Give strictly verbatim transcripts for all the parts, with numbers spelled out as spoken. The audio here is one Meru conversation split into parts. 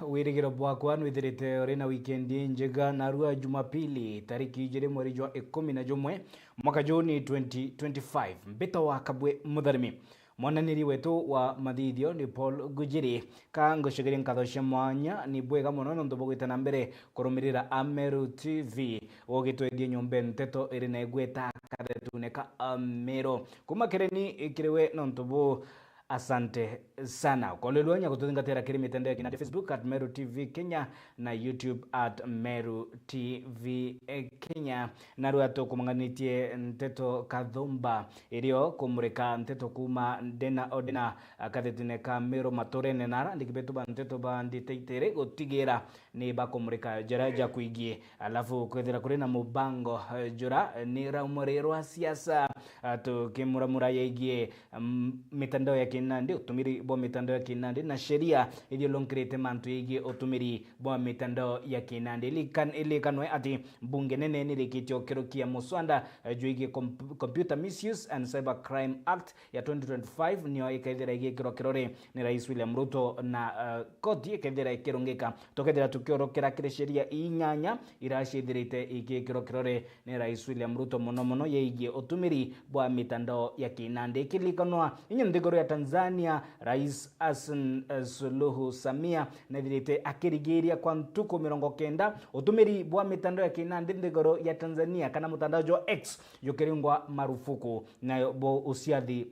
Wirigiro bwakwa nwithirite uri na weekend injega, narua Jumapili, tariki ijiri mweri jwa ikumi na jumwe, mwaka juu ni twenty twenty-five. Mbita wa Kabwe Mutharimi. Mwananiri wetu wa mathithio ni Paul Gujiri. Ka ngucokerie nkatho cia mwanya, ni bwega mono nontu bwa gwita na mbere kurumirira Ameru T V, ugitwethie nyomba nteto iri na igweta kathetune ka Ameru. Kuma kireni kiri we nontu bu, asante sana. Ukolelwa nya gututhingatira kiri mitandao ya kinandi, Facebook at Meru T V Kenya na YouTube at Meru T V Kenya. Narua tukumanganitie nteto kathumba, irio kumurika nteto kuma ndena o ndena, kathetune ka Meru maturene na arandiki betu ba nteto ba nthite itiri gutigira ni bakumurika jara ja kwigie. Alafu kwithira kuri na mubango, eh, jura ni raumuri rwa siasa, ah, tukimuramura yegie, mm, mitandao ya kinandi, utumiri bwa mitandao ya kinandi na sheria ithiulungirite mantu yegie utumiri bwa mitandao ya kinandi. Ilikan-, ilikanwe ati mbunge nene nirikitie ukirukia muswanda, eh, jwigie Comp-, Computer Misuse and Cyber Crime Act ya twenty twenty-five, nio ikethira igikirwa kirore ni Rais William Ruto na, eh, koti ikethira ikirungika. Tukethira tukiorokera kiri sheria inyanya ira ciithirite igikirwa kirore ni Rais William Ruto, mono mono yegie utumiri bwa mitandao ya kinandi. Ikilikanwa inya nthiguru ya Tanzania, Rais Hassan, eh, Suluhu Samia nethirite akirigiria kwa ntuku mirongo kenda utumiri bwa mitandao ya kinandi nthiguru ya Tanzania, kana mutandao jwa X jukiringwa marufuku, nayo bo uciathi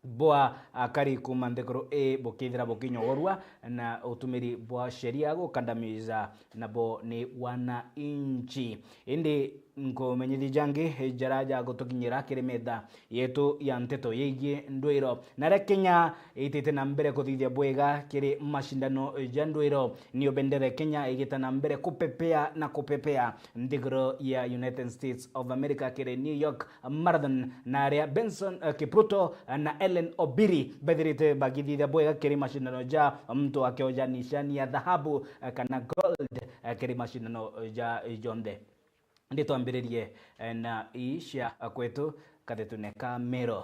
bwa akari kuma nthiguru ii bukithira bukinyogorua na utumiri bwa sheria gukandamiza nabo ni wananchi. Indi nkumenyithia jangi jara ja gutukinyira kiri metha yetu ya nteto yegie ndwiro. Naria Kenya itite na mbere kuthithia bwega kiri macindano ja ndwiro, nio bendera ya Kenya igita na mbere kupepea na kupepea nthiguru ya United States of America kiri New York Marathon, na aria Benson, eh, Kipruto, eh, na Ellen Obiri bethirite bagithithia bwega kiri macindano ja muntu akioja nishani ya dhahabu, eh, kana gold, eh, kiri macindano ja jonthe. Ndi twambiririe, eh, na ii cia kwetu kathetune ka Meru.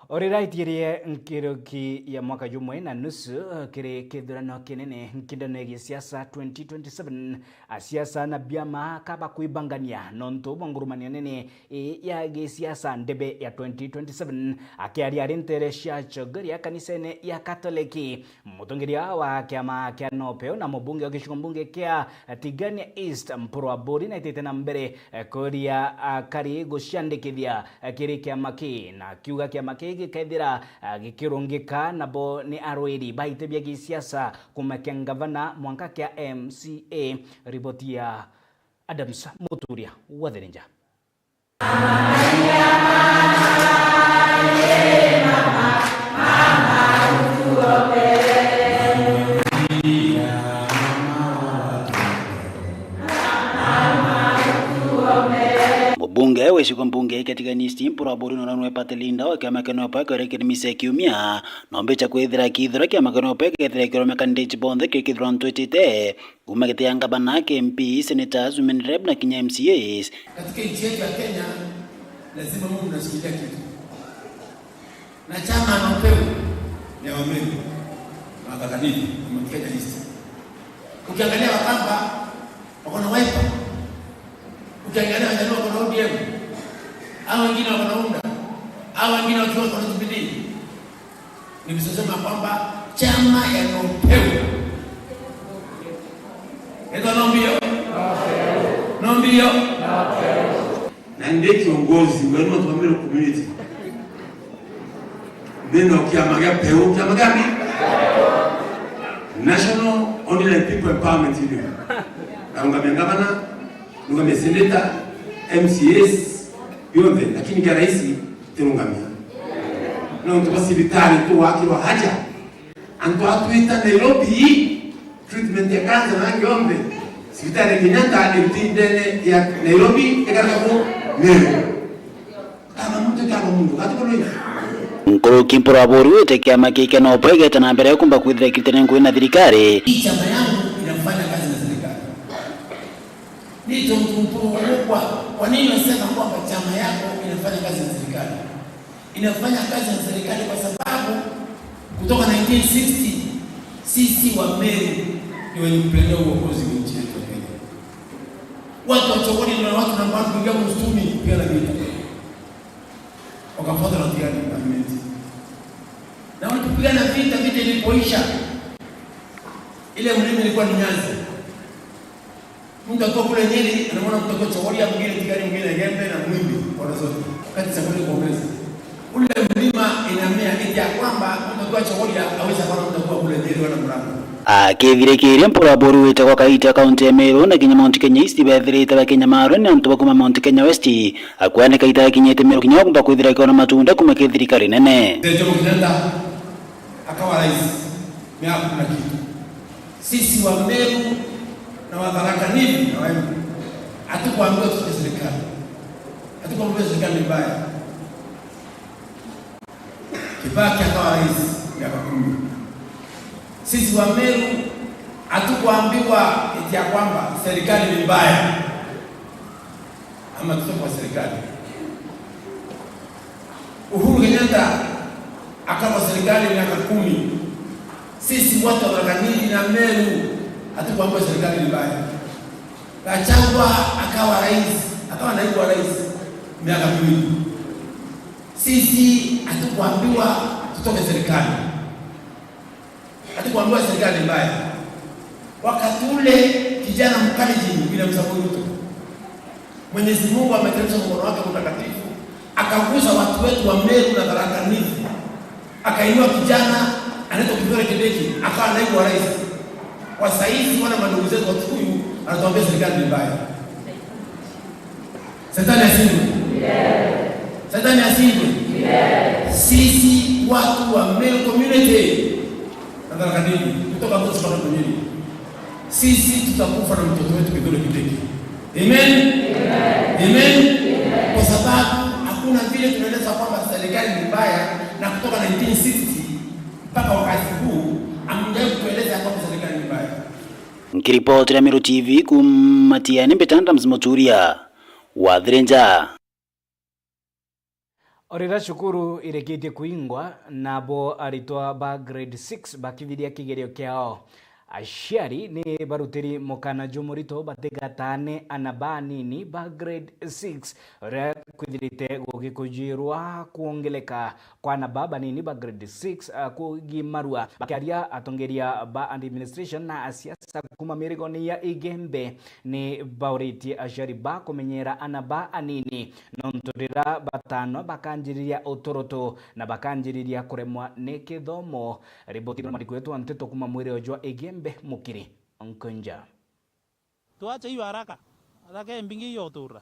Oriraitirie nkiruki ya mwaka jumwe na nusu, eh, kiri kithurano kinene nkindano ya gisiasa twenty twenty-seven. Asiasa na biama kaba kwibangania nontu bwa ngurumanio nene ii ya gisiasa ndebe ya twenty twenty-seven. Akiaria ari ntere cia Chogoria kanisene ya Katoleki, mutongeria wa kiama kia Nopeu na mubunge wa gicigo mbunge kia Tigania East, Mpuru Aburi, naitite na mbere, eh, kuria akari guciandikithia, eh, kiri kiama kii, na akiuga kiama kii gikethira, eh, gikirungika nabo ni arwiri baite bia gisiasa kuuma kia ngavana mwanka kia M C A. Riboti ya Adams Muturia wa Thirinja. Mubunge wa gicigo mbunge kia Tigania East, Mpuru Aburi, nonanwe party leader wa kiama kia Nopeu, Eric Misa, kiumia, nombicha kwithira kithura kiama kia Nopeu kethira kirome candidate bonthe kiri kithurano twitite. Kuuma giti ya ngavana, M P, senators, women rep na kinya M C As. Katika nchi yetu ya Kenya, lazima muwe mnashikilia kitu. Na chama ya Nopeu ni ya Wameru, na Tharaka Nithi, na Mount Kenya East. Ukiangalia Wakamba, wako na Wiper. Ukiangalia Wajaluo, wako na O D M. Hao wengine wako na UDA. Hao wengine wakiwa wako na Jubilee. Nimesema kwamba chama ya Nopeu. Ito Nopeu. Nopeu. Na ndiye kiongozi wenu wa Meru community. Ndina kiama gia Peu, kiama gia mi? National Ordinary People Empowerment Union. Narungamia ngavana, narungamia senator, M C As, bionthe, lakini kia rais, tirungamia. Nontu bwa cibitari tu wakirwa haja. Antu atwita Nairobi, treatment ya cancer na yonthe, cibitari ya Kenyatta iruti ndene ya Nairobi, ikaraga ku Meru. Kama muntu, kama muntu, kati kuno. Nkuruki Mpuru Aburi wite kiama kii kia Nopeu igete na mbere kumba kwithira kiritene ngugi na thirikari. Hii chama yangu inafanya kazi na serikali. Ni tontu Mpuru kwa, kwa nini nasema kwamba chama yako inafanya kazi na serikali? Inafanya kazi na serikali kwa sababu kutoka nineteen sixty, sisi wa Meru wenye kupenda uongozi wa nchi yetu ya Kenya. Watu wa Chogoria na watu na watu kuingia msituni kupigana vita. Wakafuata na Tigania government. Na walipigana vita, vita ilipoisha, ile mlima ilikuwa ni nyasi. Mtu akiwa kule Nyeri, anaona mtu akiwa Chogoria, mwingine Tigania, mwingine Igembe na Mwimbi, wanazote. Wakati Chogoria kuongeza. Ule mlima inamea, eti ya kwamba mtu akiwa Chogoria, aweza kuona mtu akiwa kule Nyeri, wana Murang'a. Akithirikiria mpuraburi witagwa Kaita, kaunti ya Meru, na kinya Mount Kenya East, bethirite bakinyamarwe ni antu ba kuma Mount Kenya West, akwanika itakinyite Meru kinya kumba kwithira kiona matunda kuma ki thirikari nene. Mzee Jomo Kenyatta akawa rais, miaka kumi na kitu. Sisi wa Meru na wa Tharaka Nithi na wa Embu, hatukuambiwa tutoke serikali. Hatukuambiwa serikali ni mbaya. Kibaki akawa rais miaka kumi. Sisi wa Meru hatukuambiwa eti ya kwamba serikali ni mbaya ama tutoke kwa serikali. Uhuru Kenyatta akawa serikali miaka kumi. Sisi watu wa Tharaka Nithi na Meru hatukuambiwa serikali ni mbaya. Gachagua akawa rais, akawa naibu wa rais miaka miwili. Sisi hatukuambiwa tutoke serikali. Hatukuambiwa serikali ni mbaya. Wakati ule kijana mkalijini William Samoei Ruto, Mwenyezi Mungu ameteremsha mkono wake mtakatifu, akagusa watu wetu wa Meru na Tharaka Nithi, akainua kijana anaitwa Kithure Kindiki, akawa naibu wa rais. Kwa saizi, wana mandugu zetu wa Kikuyu anatuambia serikali ni mbaya. Shetani ashindwe. Shetani ashindwe. Sisi watu wa Meru community na Tharaka Nithi, kutoka Mbuzi mpaka Bunyiri, sisi tutakufa na mtoto wetu Kithure Kindiki. Amen. Amen. Kwa sababu hakuna vile tunaeleza kwamba serikali ni mbaya, na kutoka nineteen sixty mpaka wakati huu hamjawahi kutueleza kwamba serikali ni mbaya. Nkiripotera Meru T V kuma Tiani, mbita Adams Muturia wa Thirinja. O riria cukuru irikitie kuingwa, nabo aritwa ba grade six bakithiria kigerio kiao. Aciari ni barutiri mukana jumurito batigataane ana banini ba grade six, uria kwithirite gugikujirwa kwongeleka kwa ana ba banini ba grade six, ah, kugimarua. Bakiaria, atongeria ba administration na asiasa kuma mirigone ya Igembe ni bauritie aciari ba kumenyera ana ba anini, nontu riria batanwa bakanjiriria utoroto na bakanjiriria kuremwa ni kithomo. Riboti ni mwandiki wetu wa nteto kuma mwirio jwa Igembe, Mukiri Nkunja. Tuache hiyo haraka. Haraka mbingi hiyo utura.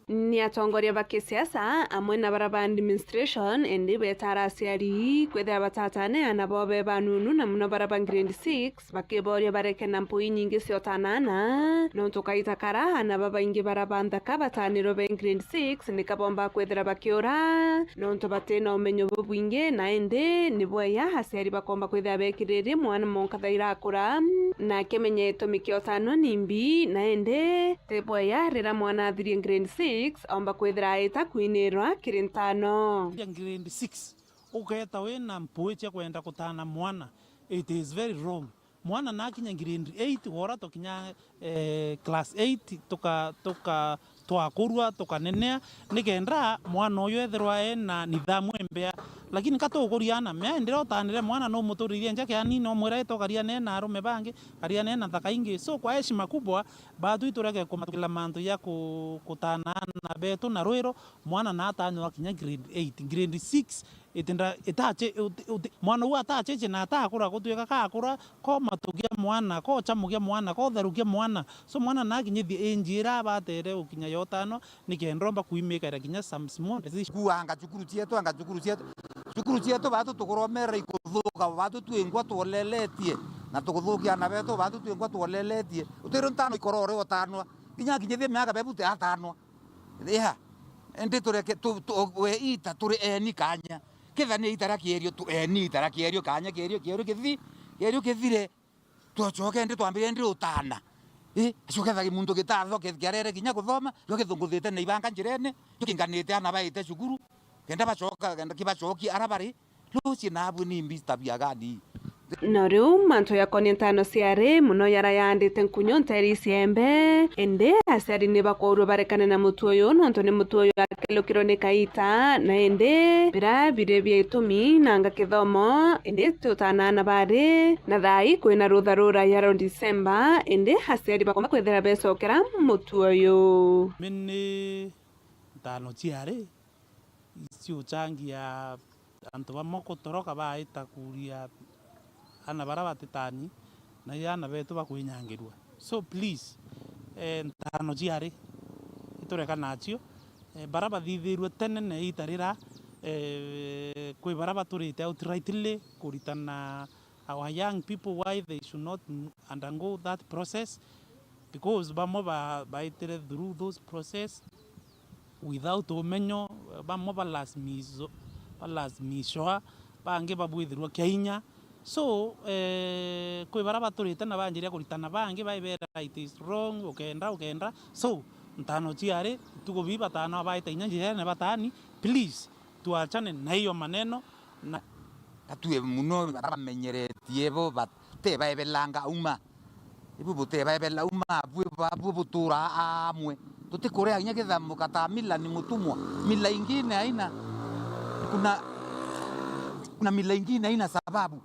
Ni atongoria ba kisiasa amwe na bara ba administration, indi betara aciari kwithira batatane ana bao be banunu, na muno bara ba grade six, bakiboria bareke na mpui nyingi cia utanana, nontu kaita kara ana babaingi bara ba nthaka batanirwe be grade six ni kabomba kwithira bakiura, nontu batina umenyo bubwingi, na indi ni bweya aciari bakomba kwithira bekiririe mwana monka thaira akura, na akimenya gitumi kia utanwa ni mbi, na indi ti bweya riria mwana athirie grade six, omba kwithira aita kwinirwa kiri ntano. Ya grade six, ukeeta wina mpui cia kwenda kutana mwana, it is very wrong. Mwana nakinya grade eight, wora tukinya, eh, class eight, tuka, tuka, twakurua, tukanenea, nikenda mwana uyu ethirwa ena nidhamu imbea. Lakini ka tukuria ana, mea ndira utanire mwana, numuturirie nja kiani, numwira ita ukaria ne na arume bangi, karia ne na nthaka ingi. So, kwa heshima kubwa, batu itureke kumatukira mantu ya ku-, kutana ana betu na rwiro, mwana natanirwa kinya grade eight, grade six, itinda, itache, uti-, uti-, mwana uu atacheche na atakura gutuika kakura, ko matugia mwana, ko chamugia mwana, ko therukia mwana. So mwana nakinyithie age ira abatere gukinya ya utano, nikenda omba kuimikaira kinya some small decision. Kuanga cukuru cietu, anga cukuru cietu. Cukuru cietu batu tukuromerera ikuthuka, batu twingwa twoleletie, na tukuthukia ana betu, batu twingwa twoleletie. Utiro ntano ikorore utanwa. Kinya akinyithie miaka bebu te atanwa. Iha, indi tureke, tu, tu, we ita turi eni kanya. Ketha ni ita ria kierio, tu eni ita ria kierio kanya, kierio, kierio kithi-, kierio kithire. Twocoke indi twambire indi utana. I, acio ketha muntu gitathwa ke-, kiarere kinya kuthoma, rio kithunguthite na ibanga njirene, rio kinganite ana baite cukuru, kenda bacoka, kenda kibacokie ara bari, Lucy, nabu ni mbi tabia gani? No riu mantu jakonie ntano ciari mono jara jaandite nkunyu nteere iciembe, indi aciari ni bakoorua barekane na mutu uyu, nontu ni mutu uyu akelukirwe ni kaita, na indi bira biri bia itumi nanga kithomo, indi ti utanaana bari na thaai kwina rutha ruraya rwa Disemba, indi aciari bakomba kwithira becokera mutu uyu. Mini ntano ciari iciuchangia antu bamwe kutoroka baita kuria ana bara batitani, na aana betu bakwinyangirua. So please, eh, ntano ciari itureka nacio, eh, bara bathithirue tene na ita rira, eh, kwi bara baturite outrightly kuritana our young people why they should not undergo that process, because bamwe ba-, baitire through those process without umenyo, bamwe balazimizo-, balazimishwa, bangi babwithirwa kia inya. So, eh, kwi bara baturite na banjiria kuritana, bangi baibera it is wrong, ukenda, ukenda. So, ntano ciari, ntuku bii batano baita inya njirene batani, please, tuachane na hiyo maneno. Na batue muno bara bamenyeretie bo bate baebelanga uma. Ibu bute baebela uma, abue ba-, abue butura amwe. Tutikurea inya githamuka ta mila ni mutumwa. Mila ingine haina, kuna, kuna mila ingine haina sababu.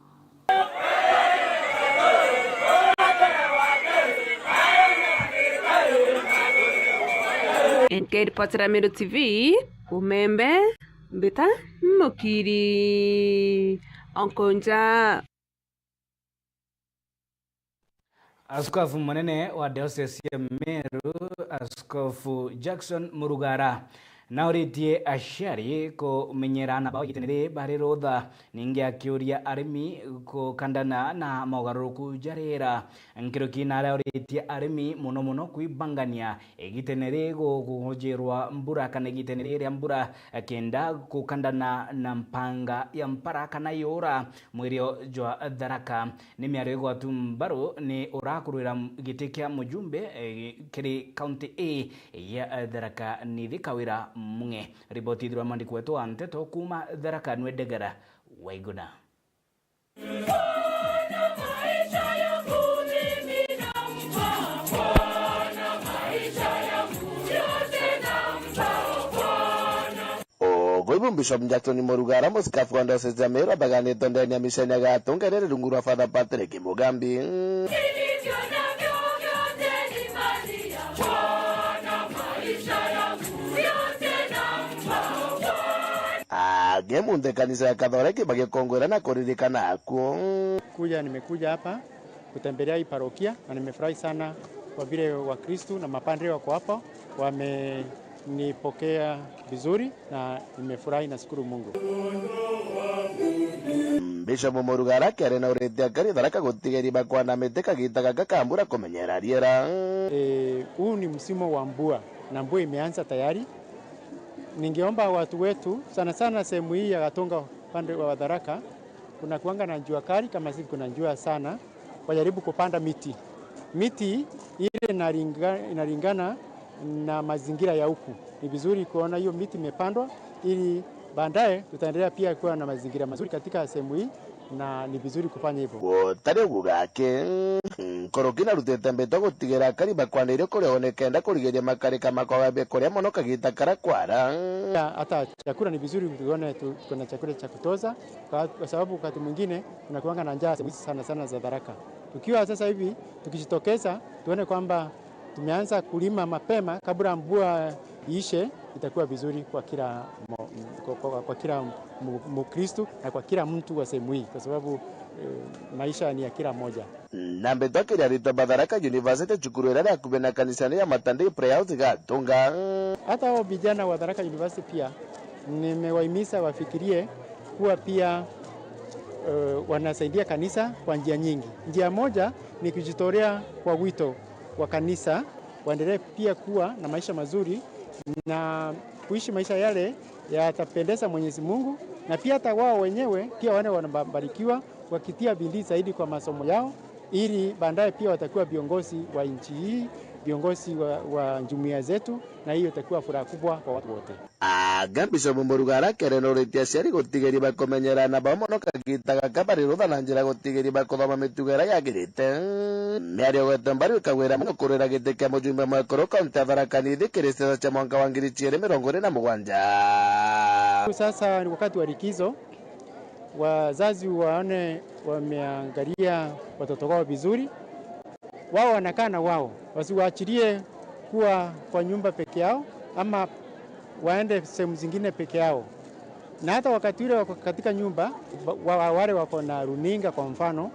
Nikiripotera Meru T V, Kumembe, Mbita Mukiri, Onkonja. Askofu munene wa diocese ya Meru, Askofu Jackson Murugara, nauritie aciari kumenyera aana bao igitene riri bari rutha, ningi akiuria arimi kukandana na mogaruruku ja riera. Nkuruki narauritie arimi mono mono kwibangania igitene riri gukujirwa mbura kana igitene riri ria mbura, kenda kukandana na mpanga ya mpara kana yura mwirio jwa Tharaka. Ni miario igwatu mbaru ni urakurwira giti kia mujumbe, eh, kiri kaunti ii ya, eh, Tharaka Nithi, Kawira Mung'e. Riboti ithirwa mwandiki wetu wa nteto kuuma Tharaka nwe Ndegera Waiguna. Ogo ibu Bishop Jackson Murugara, musikafu wa diocese ya Meru, athaganitwe ndene ya misheni ya Gatunga iria iri rungu rwa Father Patrick Mugambi. Angi munthe kanisa ya Kathoreki bagikongwera na kuririkana akuo. Kuja, nimekuja hapa kutembelea hii parokia na nimefurahi sana kwa vile Wakristu na mapadre wako hapo wamenipokea vizuri na nimefurahi, nashukuru Mungu. Bishop Murugara akiaria nauritie akari Tharaka gutigeria bakwana miti kagita gaka ka mbura kumenyera riera. Eh, huu ni msimu wa mvua na mvua imeanza tayari. Ningeomba watu wetu, sana sana sehemu hii ya Gatunga upande wa Tharaka, kuna kuanga na jua kali, kama si kuna jua sana, wajaribu kupanda miti. Miti ile inalinga-, inalingana na mazingira ya huku. Ni vizuri kuona hiyo miti imepandwa ili baadaye tutaendelea pia kuwa na mazingira mazuri katika sehemu hii, na ni vizuri kufanya hivyo. Gutari uguo gake, nkuruki narutite mbitwa gutigira akari bakwanire kuria one kenda kurigiria makarika makwaga bikuria mono kagita kara kwara. Ya, hata chakula ni vizuri tuone tu-, tuko na chakula cha kutosha, kwa, kwa sababu wakati mwingine tunakuanga na njaa sehemu hizi sana sana za Tharaka. Tukiwa sasa hivi tukijitokeza, tuone kwamba tumeanza kulima mapema kabla mvua iishe, itakuwa vizuri kwa kila mo-, kwa, kwa, kwa kila mu-, Mukristu na kwa kila mtu wa sehemu hii, kwa sababu, eh, maisha ni ya kila mmoja. Na mbitwa kiri aritwa ba Tharaka University, cukuru iria iri akubi na kanisa ya Matandei Prayer House Gatunga. Hata hao vijana wa Tharaka University pia nimewahimiza wafikirie kuwa pia, eh, wanasaidia kanisa kwa njia nyingi. Njia moja ni kujitolea kwa wito wa kanisa, waendelee pia kuwa na maisha mazuri na kuishi maisha yale yatapendeza Mwenyezi Mungu, na pia hata wao wenyewe pia waende wanabarikiwa wakitia bidii zaidi kwa masomo yao, ili baadaye pia watakuwa viongozi wa nchi hii viongozi wa, wa jumuiya zetu, na hiyo itakuwa furaha kubwa kwa watu wote. Anga Bishop Murugara akerenoritie aciari gutigeria bakumenyera na bao mono kagita gaka bari rutha na njira gutigeria bakuthoma mitugo iria yagirite. Miario gwetwe mbari ikagwira mono kurira giti kia mujumbe mwekuru kaunti ya Tharaka Nithi kiri siasa cia mwanka wa ngiri ciiri mirongo iri na mugwanja. Sasa ni wakati wa likizo, wazazi waone wameangalia watoto wao vizuri, wao wanakaa na wao, wasiwaachilie kuwa kwa nyumba peke yao ama waende sehemu zingine peke yao. Na hata wakati ule wako katika nyumba, wa, wa, wale wako na runinga kwa mfano,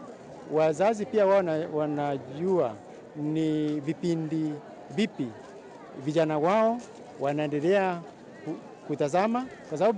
wazazi pia wao wana, wanajua ni vipindi vipi vijana wao wanaendelea ku, kutazama, kwa sababu